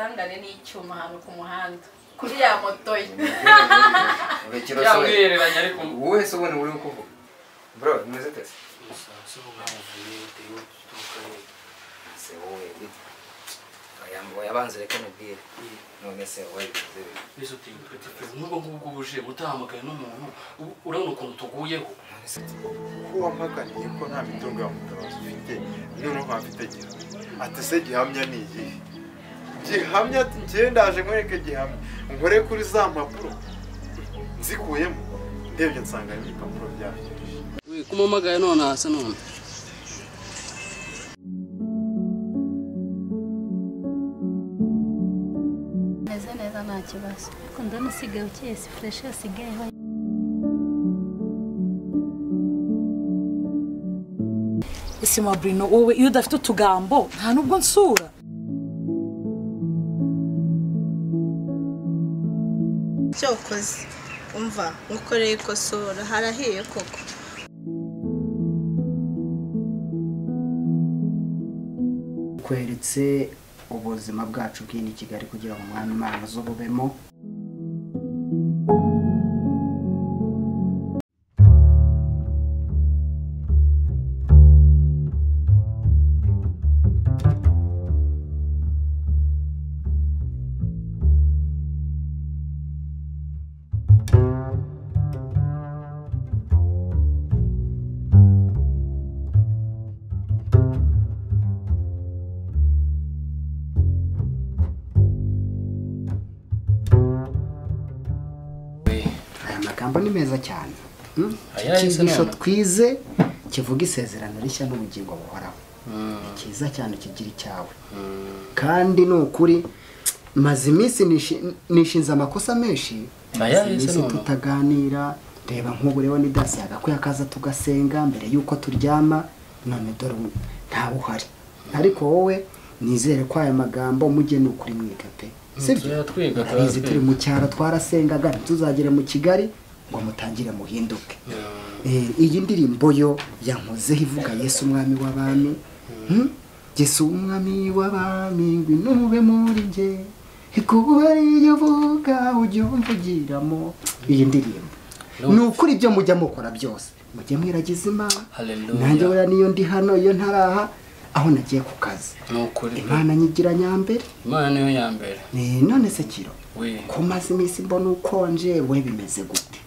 Ngusangane n'icyuma hano ku muhanda kuri ya moto ye. Yamwihereranye ariko wowe se ubona uri kuvuga. Bro, bimeze ute? Se wowe bite? Yabanze reka mubwire. None se wowe bimeze bite? Mbese uti petit frère nubwo ngubwo buje utahamagaye n'umuntu urabona ukuntu tuguyeho. Ko wampakaniye ko nta mitungo ya Mutabazi ufite, noneho nkaba mfite gihamya. Ati se gihamya ni iyihe? Gihamya ati njyewe ndaje nkwereke gihamya. Nkore kuri za mpapuro nzikuyemo, ndebye nsanga harimo ibipapuro byabyo. Kumamagaye none hasa none. Meze neza nta kibazo. Ariko ndabona usigaye ukeye, si fresh yasigaye. Ese Bruno wowe iyo udafite utugambo nta nubwo nsura. Cyokoze umva ngukoreye ikosora harahiye koko. Kweretse ubuzima bwacu bw'ini Kigali kugira ngo umwami Imana z'ububemo. Amagambo ni meza cyane. Icyigisho twize kivuga isezerano rishya n'ubugingo buhoraho. Ni cyiza cyane kigira icyawe. Kandi ni ukuri maze iminsi nishinze amakosa menshi, iminsi tutaganira, reba nk'ubu rero ni dasi yagakwiye akaza tugasenga mbere yuko turyama, none dore ntawe uhari. Ariko wowe nizere ko aya magambo mujye ni ukuri mwiga pe. Sibyo? Turabizi turi mu cyaro twarasengaga ntituzagere mu Kigali ngo mutangire muhinduke. Iyi ndirimbo yo yankozeho ivuga Yesu umwami w'abami. Yesu umwami w'abami ngwino ube muri njye, ikuba ariyo uvuga ujye umvugiramo. Iyi ndirimbo ni ukuri ibyo mujya mukora byose mujye mwiragiza Imana. Nanjye buriya niyo ndi hano iyo ntaraha aho nagiye ku kazi Imana nyigira nyambere. Imana niyo yambere. None se Kiro ko maze iminsi mbona ukonje we bimeze gute?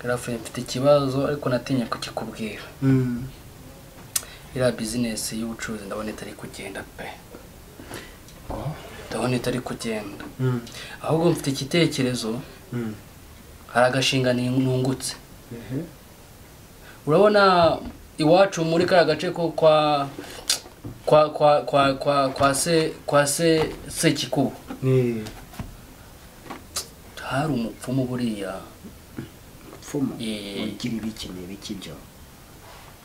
Garafure mfite ikibazo ariko natinye kukikubwira. Iriya business y'ubucuruzi ndabona itari kugenda pe. Ndabona itari kugenda. Ahubwo mfite igitekerezo. Hari agashinga nungutse. Urabona iwacu muri kara gace ko kwa kwa kwa kwa kwa kwa se kwa se Sekikubo. Hari umupfumu buriya. Umupfumu ugira ibiki n'ibiki byo.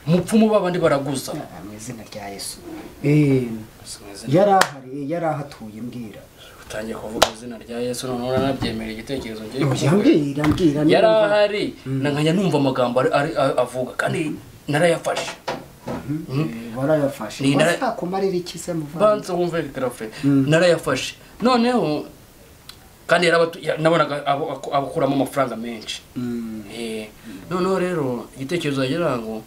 Umupfumu babandi baraguza. Mu izina rya Yesu. Yarahari yarahatuye mbwira. Utangiye kuvuga izina rya Yesu none uranabyemera igitekerezo ngiye kuvuga. Mbwira mbwira. Yarahari nkajya numva amagambo avuga kandi narayafashe. Warayafashe. Wasakumarira iki se muvandi? Banza wumve Garafure. Narayafashe. Noneho kandi nabonaga abakuramo amafaranga menshi. Noneho rero igitekerezo yagira ngo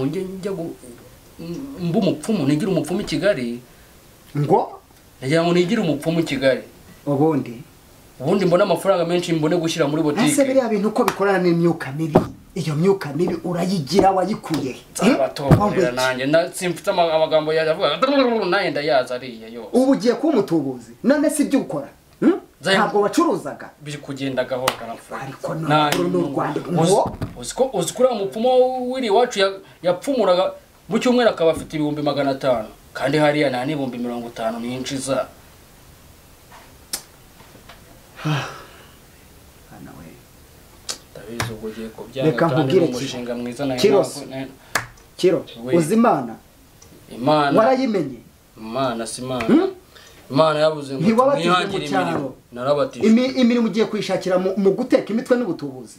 njye mba umupfumu nigire umupfumu i Kigali. Ngo nagira ngo nigire umupfumu i Kigali. Ubundi mbone amafaranga menshi mbone gushyira muri botike. Ese biriya bintu uko bikorana n'imyuka mibi, iyo myuka mibi urayigira wayikuye he? Abatorera nanjye simfite amagambo yavuga nanjye ndayaza ariya yose. Ubu ugiye kuba umutubuzi none si ibyo ukora? Ntabwo wacuruzaga biri kugenda gahoro Garafure. Ariko none n'u Rwanda ngo uzi ko uriya mupfumu wiri iwacu yapfumuraga mu cyumweru akaba afite 500,000 kandi hariya nta n'ibihumbi 50 ninjiza. Hana we ndabizi ubwo ugiye kubyanga kandi umushinga mwiza nayo. Kiro uzi Imana? Imana warayimenye? Imana si Imana. Imana yabuze ngo mwihangire imirimo. Narabatije. Imirimo ugiye kuyishakira mu guteka imitwe n'ubutubuzi.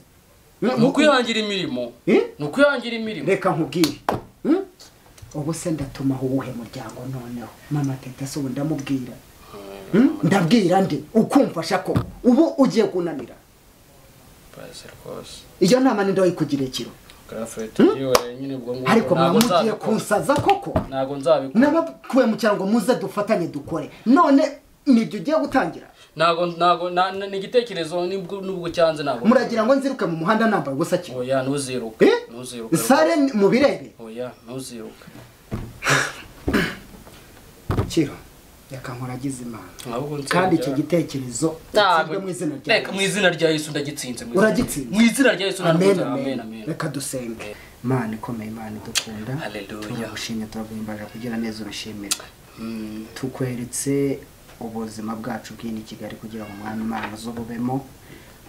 Mu kwihangira imirimo. Mu kwihangira imirimo. Reka nkubwire. Ubu se ndatuma uwuhe muryango noneho? Mama Teta se ubu ndamubwira. Ndabwira nde ukumfasha ko ubu ugiye kunanira? Basi rwose. Iyo nama ni ndayikugiriye Kiro. Grafite yiwe nyine ubwo ngo ariko mwamugiye kunsaza koko. Ntago nzabikora. Nabakuye mu cyangwa muze dufatanye dukore. None nibyo ugiye gutangira? Nago ni igitekerezo nubwo cyanze nabo. Muragira ngo nziruke mu muhanda nambaye ubusa Kiro? Oya ntuziruke. Ntuziruke. Sare mu birebe. Oya ntuziruke. Kiro yakankoragiza Imana. Kandi icyo gitekerezo ntabwo mu izina rya Reka mu izina rya Yesu ndagitsinze. Uragitsinze. Mu izina rya Yesu. Amen amen. Reka dusenge. Imana ikomeye, Imana idukunda. Haleluya. Turagushimye, turaguhimbaza kugira neza ubishimirwe. Tukweretse ubuzima bwacu bw'ini Kigali kugira ngo Mwami Imana uzobubemo,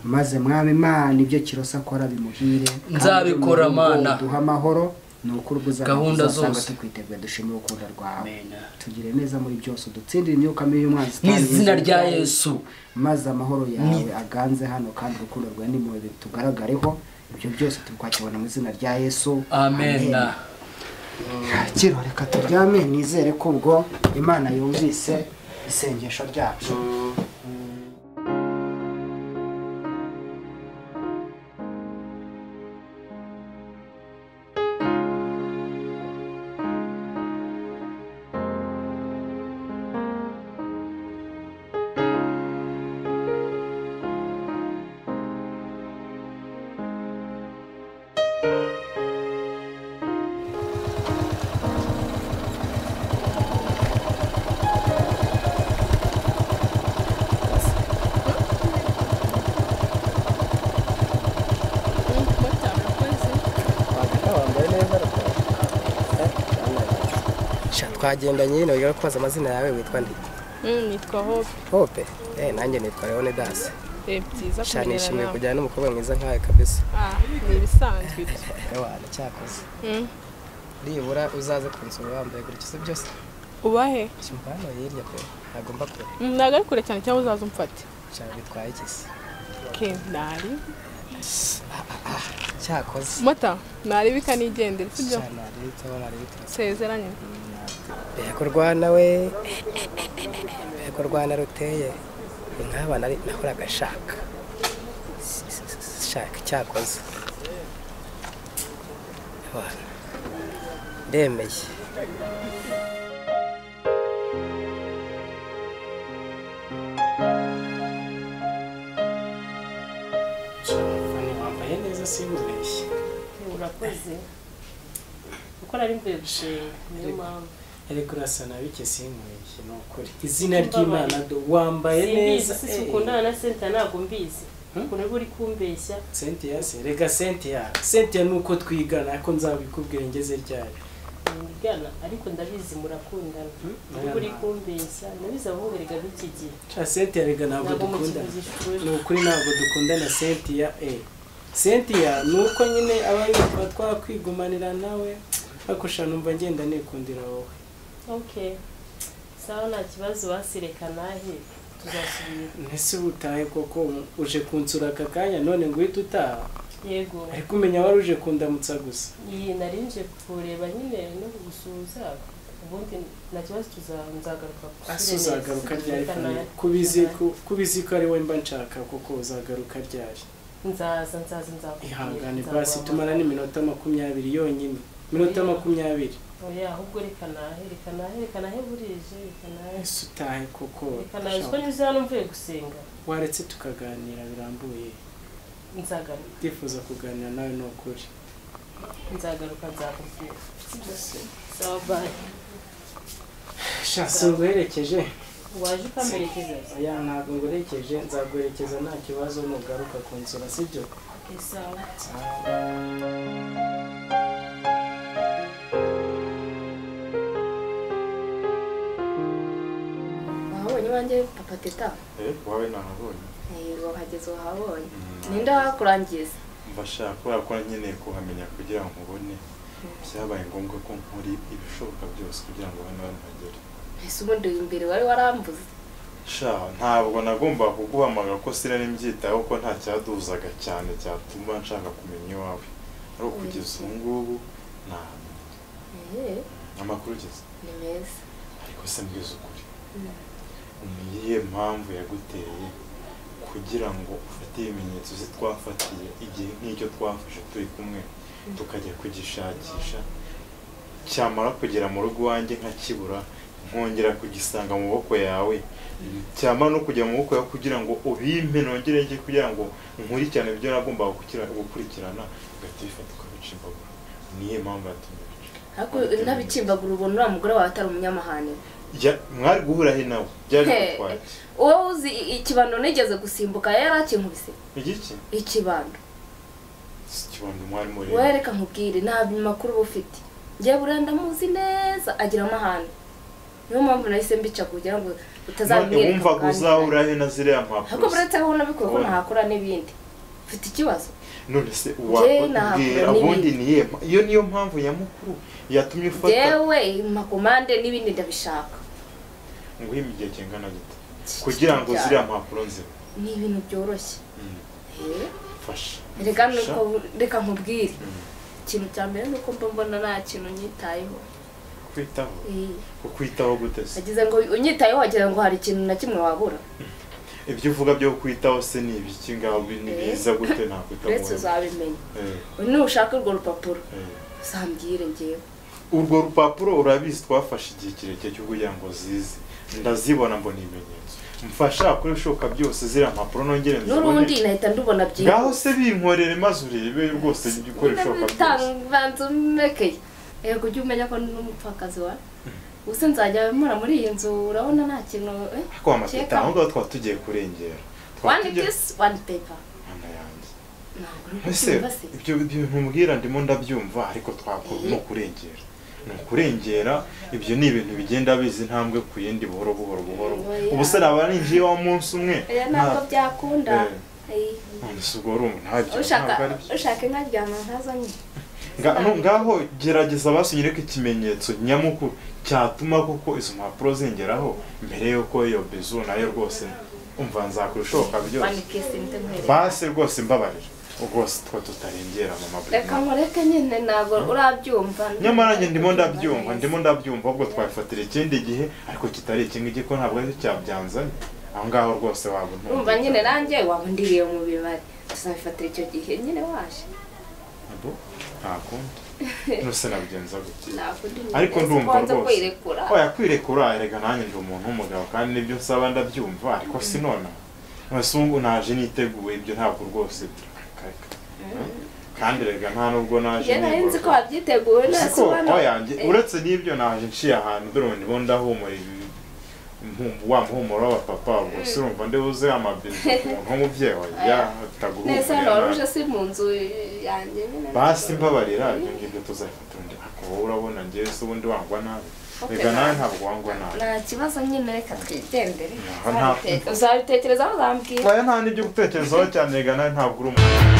maze Mwami Imana ibyo Kirosa akora bimuhire. Nzabikora Mana. Duha amahoro nukuri gahunda zose tukwiteguye, dushimire urukundo rwawe. Tugire neza muri byose, dutsindire imyuka mibi y'umwanzi mu izina rya Yesu, maze amahoro yawe aganze hano kandi urukundo rwawe n'impuhwe bitugaragareho. Ibyo byose tukwakibona mu izina rya Yesu. Amen. Kiro reka turyame, nizere ko ubwo Imana yumvise isengesho ryacu. Twagendanye nyine wiga kubaza amazina yawe, witwa nde? Nitwa Hope. Hope? Nanjye nitwa Leonidas. Byiza kumenyana. Nishimiye kujyana n'umukobwa mwiza nkawe kabisa. Ni ibisanzwe. Ewa, cyakoze. Nibura uzaze kunsura wambaye gutya se byose. Ubahe? Shimbano hirya pe. Nagomba kure. Ntago ari kure cyane cyangwa uzaza umfate. Cyane bitwaye iki se? Ke nari. Cyakoze. Mata, nari bikanigendera sibyo? Cyane nari bitwa. Sezeranye. Mbega urwana we, mbega urwana ruteye, nk'aba nari nahoraga nshaka shaka cyakoze ndemeye. Wambaye neza sinkubeshye. Urakoze kuko nari mvuye gushenga niyo mpamvu. Ariko urasa nabi ke sinkubeshye ni ukuri. Izina ry'Imana do wambaye neza. Simbizi ukundana na Cynthia ntabwo mbizi. Ukuntu uri kumbeshya. Cynthia se rega Cynthia. Cynthia nuko twigana ariko nzabikubwira ngeze ryari. Mwigana ariko ndabizi murakundana. Uri kumbeshya ndabizi abahungu rega b'iki gihe. Cha Cynthia rega ntabwo dukundana. Ni ukuri ntabwo dukundana Cynthia Cynthia nuko nyine aba yumva twakwigumanira nawe akusha numva ngenda nikundira wowe. Okay. Sawa nta kibazo basireka nahe tuzasubira. Nese utahe koko uje kunsura aka kanya none ngo uhite utaha? Yego. Ariko umenya wari uje kundamutsa gusa. Iyi narinje kureba nyine no kugusuhuza ubundi nta kibazo tuzagaruka. Uzagaruka ryari? Kubizi ko ari we mba nshaka koko uzagaruka ryari? Nzaza nzakubwira. Ihangane basi tumara n'iminota 20 yonyine. Minota 20. Oya ahubwo reka nahe burije reka nahe. Ese utahe koko. Reka nahe ko nyuze hano mvuye gusenga. Waretse tukaganira birambuye. Nzagaruka. Ndifuza kuganira nawe ni ukuri. Nzagaruka nzakubwira. Sawa bye. Sha singuherekeje. Waje ukamperekeza? Oya ntabwo nguherekeje nzaguherekeza nta kibazo nugaruka kunsura sibyo? Sawa. Wahabonye iwanjye Papa Teta? Wawe nahabonye. Wahageze wahabonye. Ninde wakurangiza? Mbashaka kubera ko nkeneye kuhamenya kugira ngo nkubone. Byabaye ngombwa ko nkora ibishoboka byose kugira ngo hano mpagere. Ese ubundi imbere wari warambuze? Sha ntabwo nagomba kuguhamagara ko sinari mbyitaho ko nta cyaduzaga cyane cyatuma nshaka kumenya iwawe. Ariko kugeza ubu ngubu ntahamenya. Amakuru ugeze? Ni meza. Ariko se mbwiza ukuri. Ni iyihe mpamvu yaguteye kugira ngo ufate ibimenyetso uzi twafatiye igihe nk'icyo twafashe turi kumwe tukajya kugishakisha, cyamara kugera mu rugo iwanjye nkakibura, nkongera kugisanga mu maboko yawe, cyamara no kujya mu maboko yawe kugira ngo ubimpe nongere njye kugira ngo nkurikirane ibyo nagombaga gukurikirana, ugahita ubifata ukabicimbagura. Niyo mpamvu yatumye ubica? Ariko ntabikimbagura ubona uriya mugore wawe atari umunyamahane. Mwari guhura he nawe? Byari gutwaye. Wowe uzi ikibando nigeze gusimbuka yari akinkubise? Igiki? Ikibando. Ikibando mwari muri. Wowe reka nkubwire nta makuru uba ufite. Njye buriya ndamuzi neza agira amahane. Niyo mpamvu nahise mbica kugira ngo utazabimwereka. Wumvaga uzahura he na ziriya mpapuro? Ariko buretse aho nabikuye ko nahakora n'ibindi. Mfite ikibazo. None se wakubwira ubundi ni iyo niyo mpamvu nyamukuru yatumye ufata? Yewe makomande n'ibindi ndabishaka. Nguhe igihe kingana gite kugira ngo ziriya mpapuro nzibe? Ni ibintu byoroshye. Fasha. Reka nuko reka nkubwire. Ikintu cya mbere nuko mba mbona nta kintu nyitayeho. Kwitaho? Kukwitaho gute se? Agize ngo unyitayeho wagira ngo hari ikintu na kimwe wabura. Ibyo uvuga byo kwitaho se ni ibiki ngaho ni biza gute nakwitaho? Uretse uzabimenya. Nushaka urwo rupapuro uzambwire ngewe. Urwo rupapuro urabizi twafashe igihe kirekire cyo kugira ngo zize. Ndazibona mbona ibimenyetso. Mfasha kuri bishoboka byose ziriya mpapuro nongere nzibone. N'urundi nahita ndubona byinshi. Ngaho se binkorere maze urebe rwose ibikora bishoboka byose. Banza umekeye. Yego ujye umenya ko n'umupfakazi wawe. Ubuse nzajya mpora muri iyi nzu urabona nta kintu. Ariko amateta aho ngaho twaba tugiye kurengera. One kiss, one paper. Mama yanjye. Ese ibyo bintu mbwira ndimo ndabyumva ariko twakora no kurengera. Ni ukurengera ibyo ni ibintu bigenda biza intambwe ku yindi buhoro buhoro buhoro. Ubuse naba ninjiye wa munsi umwe. Ntabwo byakunda. None se ubwo urumva ntabyo ntabwo ari byo. Ushaka inkaryama nkazo nyine. Ngaho gerageza basunyereke ikimenyetso nyamukuru cyatuma koko izo mpapuro zingeraho mbere yuko iyo bizu nayo rwose umva nzakora ishoboka byose. Basi rwose mbabarira rwose twa tutarengera mama Bruno. Reka nkureke nyine ntabwo urabyumva. Nyamara njye ndimo ndabyumva ubwo twabifatira ikindi gihe ariko kitari iki ngiki ko ntabwo ari cyabyanzanye. Aho ngaho rwose waba urumva nyine nanjye waba ndiriye mu bibari tuzabifatira icyo gihe nyine waje. Abo nta kundi nose nabigenza gute ariko ndumva rwose oya kwirekura erega nanjye ndi umuntu w'umugabo kandi nibyo nsaba ndabyumva ariko sinona none naje niteguye ibyo ntabwo rwose kandi erega nta nubwo naje nzi ko wabyiteguye nase oya uretse n'ibyo naje nciye ahantu dore ndimo ndahumura wa muhumuro w'abapapa ubwo se urumva ndibuze amabizu umuntu w'umubyeyi ya taguhumura nese waruje si mu nzu yanjye nyine basi mbabarira ibyo ngibyo tuzafata undi ariko wowe urabona njyewe se ubundi wangwa nabi rega nawe ntabwo wangwa nabi nta kibazo nyine reka twigendere uzabitekerezaho uzambwira oya nta n'ibyo gutekerezaho cyane rega nawe ntabwo uri umuntu.